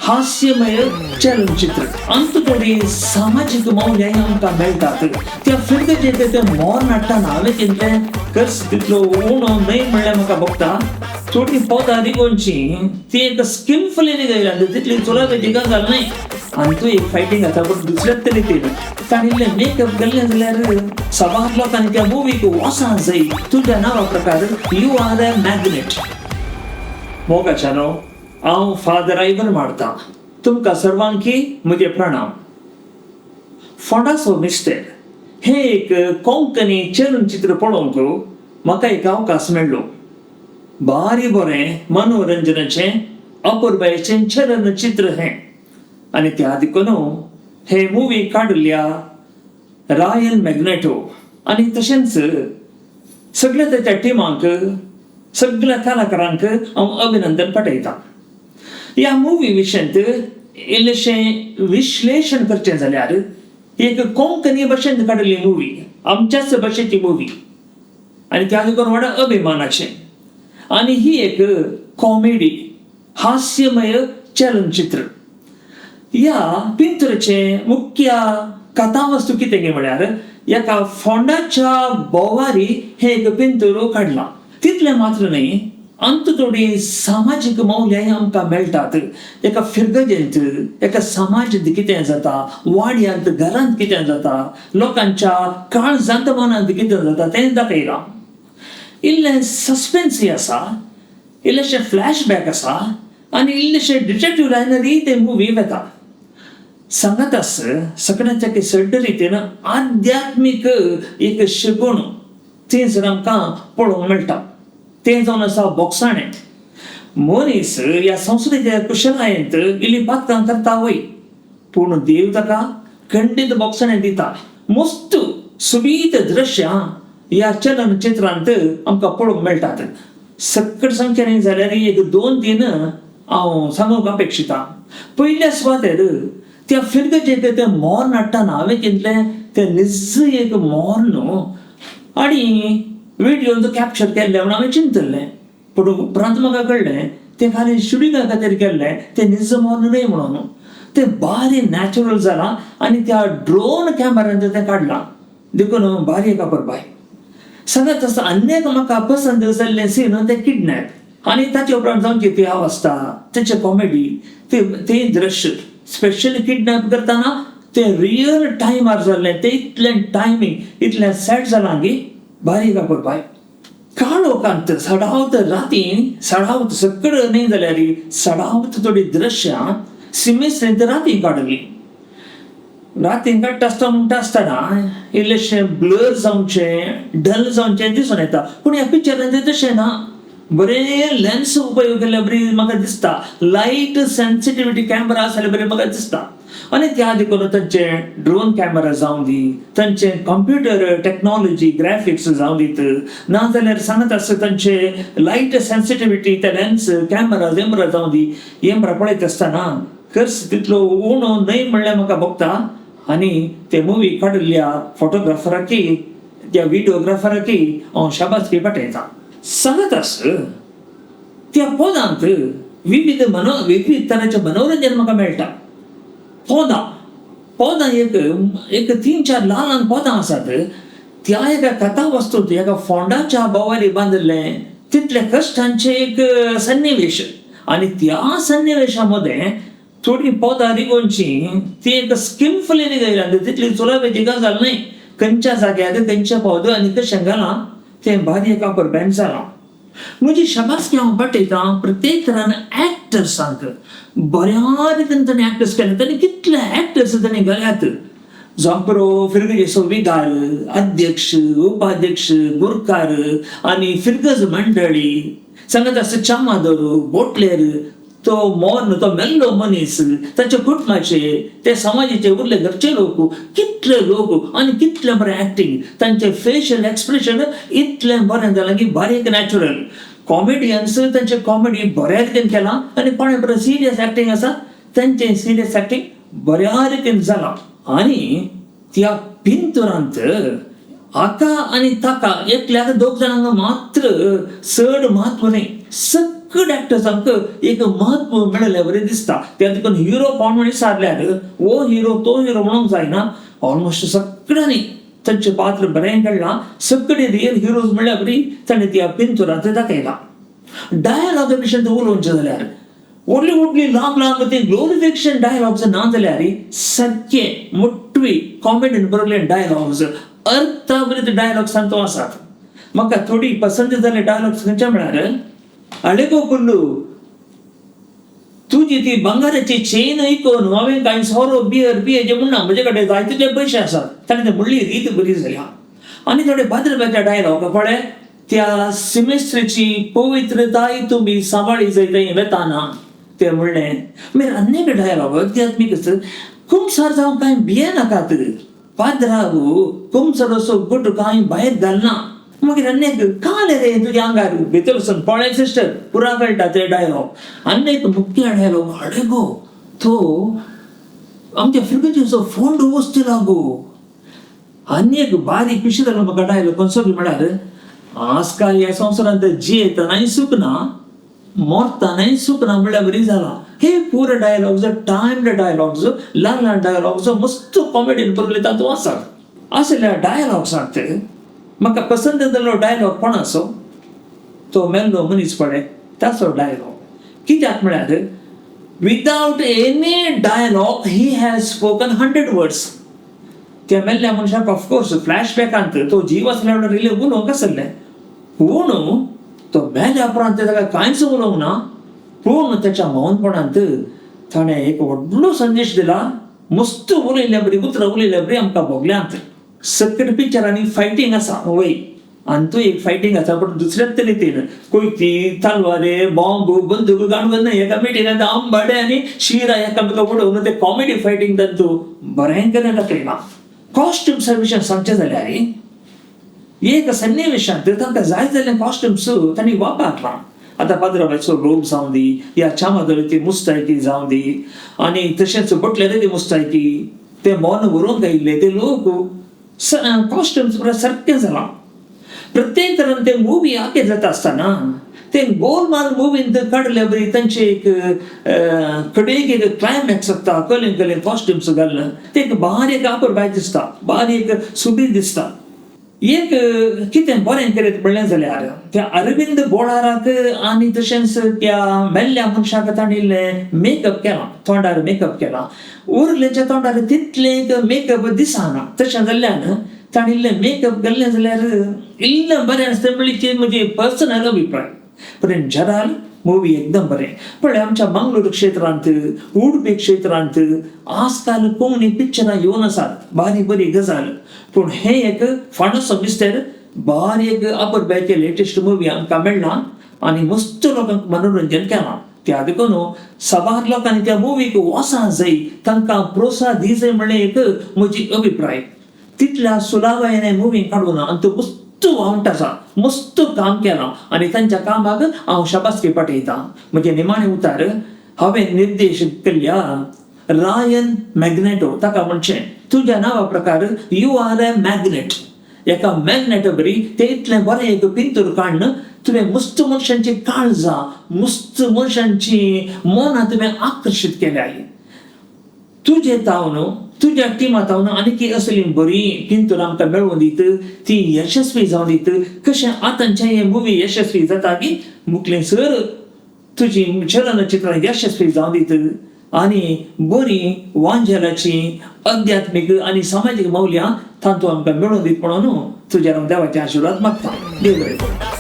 हास्यमय चलनचित्र. अंत थोडी सामाजीक मौल्यां आमकां मेळटात. त्या फिरगजेक ते मोर नाडटाना हांवें चिंतलें खर्च तितलो उणो न्हय म्हणल्यार म्हाका भोगता. थोडी पदां रिगोवची ती एक स्किलफुली रिगयल्या, तितली चुलापेची गजाल न्हय. आनी तूं एक फायटींग जाता पूण दुसऱ्याच तरेन ताणें इल्लें मेकअप केल्लें जाल्यार साबार लोकांनी त्या मुवीक वचोंक जाय. तुज्या नांवा प्रकार you are a magnet. मोगाच्यानो, हांव फादर आयवन मारतां. तुमकां सर्वांकी म्हजे प्रणाम. फोंडाचो मिस्तेर हें एक कोंकणी चलनचित्र पळोवंक म्हाका एक अवकाश मेळ्ळो. बारी बरें मनोरंजनाचें अपुरबायेचें चलनचित्र हें. आनी त्या देखून हे मुवी काडिल्ल्या रायन मॅग्नेटो आनी तशेंच सगळ्या ताच्या टिमांक, सगळ्या कलाकारांक हांव अभिनंदन पाठयतां. ह्या मुवी विशयांत इल्लेशें विश्लेशण करचें जाल्यार एक कोंकणी भाशेंत काडिल्ली मुवी, आमच्याच भाशेची मुवी आनी त्या देखून व्हड अभिमानाचें. आनी ही एक कॉमेडी हास्यमय चलनचित्र. ह्या पिंतराचें मुख्य कथावस्तू कितें म्हळ्यार एका फोंडाच्या बोवारी हें एक पिंतूर काडलां. तितलें मात्र न्हय, अंत थोडी सामाजीक मौल्यां आमकां मेळटात. एका फिरगजेंत, एका समाजांत कितें जाता, वाड्यांत घरांत कितें जाता, लोकांच्या काळजांत मनांत कितें जाता तें दाखयलां. इल्लें सस्पेन्सय आसा, इल्लेशें फ्लॅशबॅक आसा आनी इल्लेशें डिटेक्टीव लायनरी ते मुवी वेता. सांगात आस सगळ्यांच्या चड रितीन आध्यात्मीक एक शिकवण थंयसर आमकां पळोवंक मेळटा. तें जावन आसा बोगसाणें. मनीस ह्या संस्कृतीच्या कुशलायेंत इल्ली पातकां करता वय, पूण देव ताका खंडीत बोगसाणें दिता. मस्त सुबीत दृश्यां ह्या चलनचित्रांत आमकां पळोवंक मेळटात. सकट सांगचें न्ही जाल्यार एक दोन तीन हांव सांगूंक अपेक्षिता. पयल्या सुवातेर त्या फिरगजेक तें मोर नाडटाना हांवें चिंतलें तें निज एक मोर न्हू आनी विडियोन तो कॅप्चर केल्लें म्हूण हांवें चिंतलें. पूण उपरांत म्हाका कळ्ळें तें खाली शुटिंगा खातीर केल्लें, तें निज मोर न्हय म्हणून. तें बारी नॅचरल जालां आनी त्या ड्रोन कॅमेरान तें काडलां, देखून बारी एक अपुरबाय. सांगत आसता आनी एक म्हाका पसंत जाल्लें सीन तें किडनॅप आनी ताचे उपरांत जावची ती अवस्था, तेचे कॉमेडी, ते दृश्य. स्पेशली किडनॅप करतना तें रियल टायमार जाल्लें, तें इतलें टायमींग इतलें सेट जालां की बारीक अपुरबाय. काळोखांत सडावत राती, सडावत सकड न्हय जाल्यार सडावत थोडी दृश्यां सिमेस्त्रींत राती काडली. रातीन काडटा आसतना म्हणटा आसतना इल्लेशें ब्लर जावचें, डल जावचें दिसून येता, पूण ह्या पिक्चरान तें तशें ना. बरें लेन्स उपयोग केल्ले बरी म्हाका दिसता. लायट सेन्सिटिविटी कॅमेरा आसले बरी म्हाका दिसता. आनी त्या देखून तांचे ड्रोन कॅमेरा जावं दी, तांचे कंप्युटर टॅक्नॉलॉजी ग्राफिक्स जावं दीत, नाजाल्यार सांगत आसता तांचे लायट सेन्सिटिविटी ते लेन्स कॅमेरा जेमरा जावं दी, हेमरा पळयत आसतना खर्च तितलो उणो न्हय म्हणल्यार म्हाका भोगता. आनी ते मुवी काडिल्ल्या फोटोग्राफराकी, त्या विडियोग्राफराकी हांव शाबासकी पाठयतां. सांगत आस त्या पदांत विविध विविध तरांचें मनोरंजन म्हाका मेळटा. पदां पदां एक एक तीन चार ल्हान ल्हान पदां आसात. त्या एका कथा वस्तूंत एका फोंडाच्या बोवारी बांदिल्लें तितल्या कश्टांचें एक सन्निवेश आनी त्या सन्निवेशा मदें थोडी पदां रिगोवची ती एक स्किलफुली रिगयल्या. तितली चुलापेची गजाल न्हय. खंयच्या जाग्यार खंयचें पद आनी कशें घालां तें बारीक एका परबेंत जालां. म्हजी शाबासकी हांव पाठयतां प्रत्येक तरान एक्टर्सांक. बऱ्या रितीन तांणी एक्टर्स केले. तांणी कितले एक्टर्स तांणी घाल्यात. जांपरो फिरगजेचो विगार, अध्यक्ष, उपाध्यक्ष, गुरकार आनी फिरगज मंडळी, सांगत आसता चामादोर, बोटलेर, तो मोर्न, तो मेल्लो मनीस, ताच्या कुटुंबाचे, ते समाजाचे उरले घरचे लोक, कितले लोक आनी कितलें बरें एक्टींग. तांचें फेशियल एक्सप्रेशन इतलें बरें जालां की बारीक नॅचरल. कॉमेडियन्स तांचे कॉमेडी बऱ्या रितीन केलां आनी कोणें बरें सिरियस एक्टींग आसा तांचें सिरियस एक्टींग बऱ्या रितीन जालां. आनी त्या पिंतुरांत हाका आनी ताका एकल्याक दोग जाणांक मात्र चड म्हत्व न्हय, सगळे एक्टर्सांक एक म्हत्व मेळिल्ले बरें दिसता. त्या देखून हिरो कोण म्हण विचारल्यार हो हिरो तो हिरो म्हणूंक जायना. ऑलमोस्ट सगळ्यांनी तांचें पात्र बरें खेळ्ळां. सगळे रियल हिरोज म्हणल्यार बरी ताणें त्या पिंतुरांत दाखयलां. डायलॉगा विशयांत उलोवचें जाल्यार व्हडली व्हडली लांब लांब ते ग्लोरिफिकेशन डायलॉग्स ना जाल्यार सारके मोटवी कॉमेडीन बरयल्ले डायलॉग्स, अर्थाभरीत डायलॉग्स तांतू आसात. म्हाका थोडी पसंत जाल्ले डायलॉग्स खंयचे म्हळ्यार, आळेगो कुल्लू तुजी ती भांगराची चेन इकून हांवें कांय सोरो बियर पियेचें म्हण ना, म्हजे कडेन जाय तितले पयशे आसात. ताणें ते म्हणली रीत बरी जाल्या. आनी थोडे भाद्रबाच्या डायलॉग पळय, त्या सिमेस्त्रीची पवित्रताय तुमी सांबाळी जाय थंय वेताना ते म्हणलें. मागीर आनीक डायलॉग अध्यात्मीक, कुमसार जावं कांय भियेनाकात, पाद्राव कुमसर असो गुट कांय भायर घालना. मागीर आनीक काल रे तुज्या आंगार भितर वचून पळय सिस्टर पुरा कळटा ते डायलॉग. आनीक मुख्य डायलॉग, आडे गो तो आमच्या फिर्गजेचो फोंड वस्ती लागो. आनी एक बारीक पिशे जालो म्हाका डायलॉग खंयचो बी म्हळ्यार, आजकाल ह्या संवसारांत जियेतनाय सूख ना, मरतनाय सूख ना म्हणल्यार बरी जाला. हे पुरो डायलॉग्स टायम्ड डायलॉग्स, ल्हान ल्हान डायलॉग्स मस्त कॉमेडीन बरयले तातूंत आसात. असल्या डायलॉग्सांत म्हाका पसंत जाल्लो डायलॉग कोण आसो तो मेल्लो मनीस पळय ताचो डायलॉग. कित्याक म्हळ्यार without any dialogue he has spoken 100 words. त्या मेल्ल्या मनशाक ऑफकोर्स फ्लॅशबॅकांत तो जीव आसल्या इल्लें उलोवंक आसलें, पूण तो मेल्या उपरांत ताका कांयच उलोवंक ना. पूण ताच्या मौनपणांत ताणें एक व्हडलो संदेश दिला. मस्त उलयल्ल्या बरी उतरां उलयल्ल्या बरी आमकां भोगल्यांत. सकट पिक्चरांनी फायटींग आसा वय, आनी तूं एक फायटींग आसा पूण दुसऱ्याच रितीन कोयती तलवारे बॉम्ब बंदूक घालून एका मिटिंगांत आंबाडे आनी शिरा एकामेका उडोवन ते कॉमेडी फायटींग तातूंत बरें करून दाखयलां. कॉस्ट्युम्सा विशयान सांगचें जाल्यार एक सन्निवेशांत तांकां जाय जाल्ले कॉस्ट्युम्स तांणी वापरलां. आतां पाद्राबायचो रोब जावं दी, या चामादोरीची मुस्तायकी जावं दी, आनी तशेंच बटल्यारी मुस्तायकी, ते मोन व्हरोंक आयिल्ले ते लोक कॉस्ट्युम्स पुरा सारकें जालां. प्रत्येक तरान ते मुवी आखेर जाता आसतना ते गोलमाल मुवीन काडले बरी तांचे एक कडेक एक क्लायमॅक्स आसता, कलेन कलेन कॉस्ट्युम्स घालून ते एक बारीक अपुरबाय दिसता, बारीक सुबीर दिसता. एक कितें बरें करीत म्हणलें जाल्यार त्या अरविंद बोळाराक आनी तशेंच त्या मेल्ल्या मनशाक तांणी इल्लें मेकअप केलां, तोंडार मेकअप केला. उरलेच्या तोंडार तितलें एक मेकअप दिसना. तशें जाल्ल्यान तांणी इल्लें मेकअप केल्लें जाल्यार इल्लें बरें आसता म्हणली म्हजी पर्सनल अभिप्राय. पण इन जनरल मुवी एकदम बरें. पळय आमच्या मंगळूर क्षेत्रांत, उडपी क्षेत्रांत आजकाल कोंकणी पिक्चरां येवन आसात, बारीक बरी गजाल. पूण हें एक फाणसो मिस्टर बारीक अपुरबायेचे लेटेस्ट मुवी आमकां मेळ्ळा आनी मस्त लोकांक मनोरंजन केलां. त्या देखून साबार लोकांनी त्या मुवीक वचां जाय, तांकां प्रोत्साहन दी जाय म्हणलें एक म्हजी अभिप्राय. तितल्या सुलावायेन मुवी काडूना आनी तो मस्त वावंट आसा, मस्त काम केलां आनी तांच्या कामाक हांव शाबासकी पाठयतां. म्हजें निमाणें उतार हांवें निर्देश केल्ल्या रायन मॅग्नेटो ताका म्हणचें तुज्या नांवा प्रकार you are a magnet. एका मॅग्नेट बरी ते इतलें बरें एक पिंतूर काडून तुवें मस्त मनशांची काळजां, मस्त मनशांची मनां तुवें आकर्शीत केल्या. तुजे तावन तुज्या टिमा तावन आनीक असली बरी पिंतूर आमकां मेळोवन दीत, ती यशस्वी जावन दीत. कशें आतांचे हे मुवी यशस्वी जाता की मुखलें सर तुजी चलनचित्रां यशस्वी जावन दीत आनी बरी वांजेलाची अध्यात्मीक आनी सामाजीक मौल्यां तातूंत आमकां मेळोवन दीत म्हणून तुज्या हांव देवाचे आशिर्वाद मागता. देव बरें करूं.